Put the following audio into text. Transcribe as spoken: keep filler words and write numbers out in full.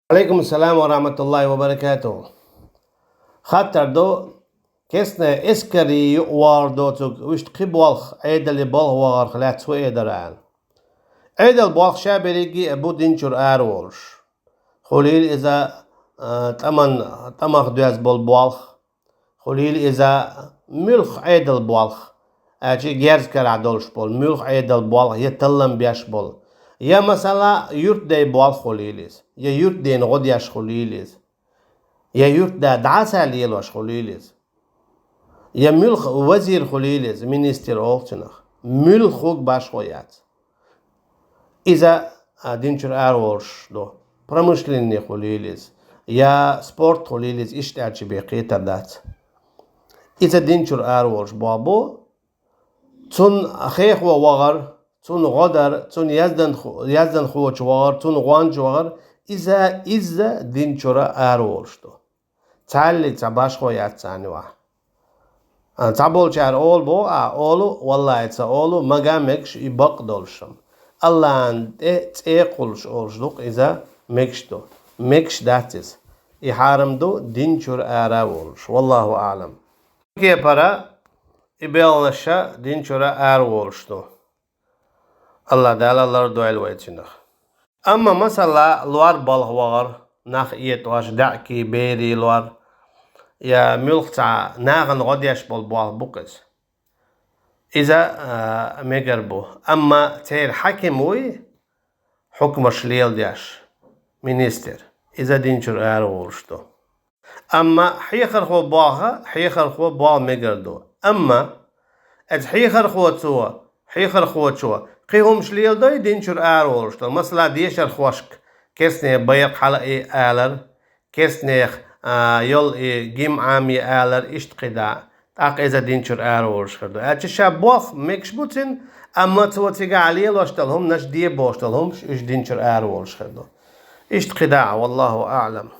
Алейкум салам ва рахматуллахи ва баракатух. Хаттар ду, кесне эскари юкъ вагӀар доцург, вуьшта кхин болх, Ӏедали болх вагӀарх лаьцна хӀун эр дара аьлла. Ӏедал болх ша берриге а бу дин чура ара волуш. Хуьлийла иза, а, тӀаман, тӀамах доьзна болу болх, хуьлийла иза муьлхха Ӏедал болх, аьлча герз карахь долуш болу, муьлхха Ӏедал болх я таллам беш болу, я, масала, юьртдай болх хуьлийла иза, я юьртдена гӀо деш хуьлийла иза, я юьртда дӀаса лелош хуьлийла иза, я муьлхха вазир хуьлийла иза, министр олу цунах. Муьлхха хӀуг башхо яц. Иза, а, дин чура ара волуш ду. Промышленный хуьлийла иза, я спорт хуьлийла иза, иштта аьлча бен кхетар дац. Иза дин чура ара волуш болх бу, цунна хехо вахар, цунна гӀо дар, цунна яздан-, язданхочу вахар, цунна гӀонча вахар, иза, иза дин чура ара волуш ду. Цхьаллиг цхьа башхо яц царна юкъахь. А, цхьаболчара олу боху, а, олу, валлахӀи, ца олу, мага мегаш, и бакъ долуш хӀума. АллахӀан тӀе цӀе кхуллуш олуш ду-кх иза, мегаш ду. Мегаш дац иза. И хьарам ду, дин чура ара волуш. Валлаху аълам. Кепара и белхаш дин чура ара волуш ду. АллахӀ Дала лардойла вай цунах. Амма, масала, лор балха вахар, нах этӀош, даьӀахкий, берий лор, я муьлхха цхьа нахана гӀо деш болу болх бу-кх иза. Иза, а, мегар бу. Амма церан хьаким вуй, хьукмаш леладеш, министр, иза дин чура ара волуш ду. Амма хьехархо болх, хьехархо болх мегар ду. Амма иза хьехархочо, хьехархочо кхин хӀумаш леладой дин чура ара волуш долу. Масала, дешархошка кестне байракх хьала а алар, кестнех, а, йолу и гимн Ӏамае алар, иштта кхидӀа, тӀаккха иза дин чура ара волуш хир ду. Аьлча ша болх мегаш бу цуьнан, амма цо цигахь лелош долу хӀуманаш, де бохуш долу хӀуманаш, уьш дин чура ара волуш хир ду. Иштта кхидӀа, валлаху аълам.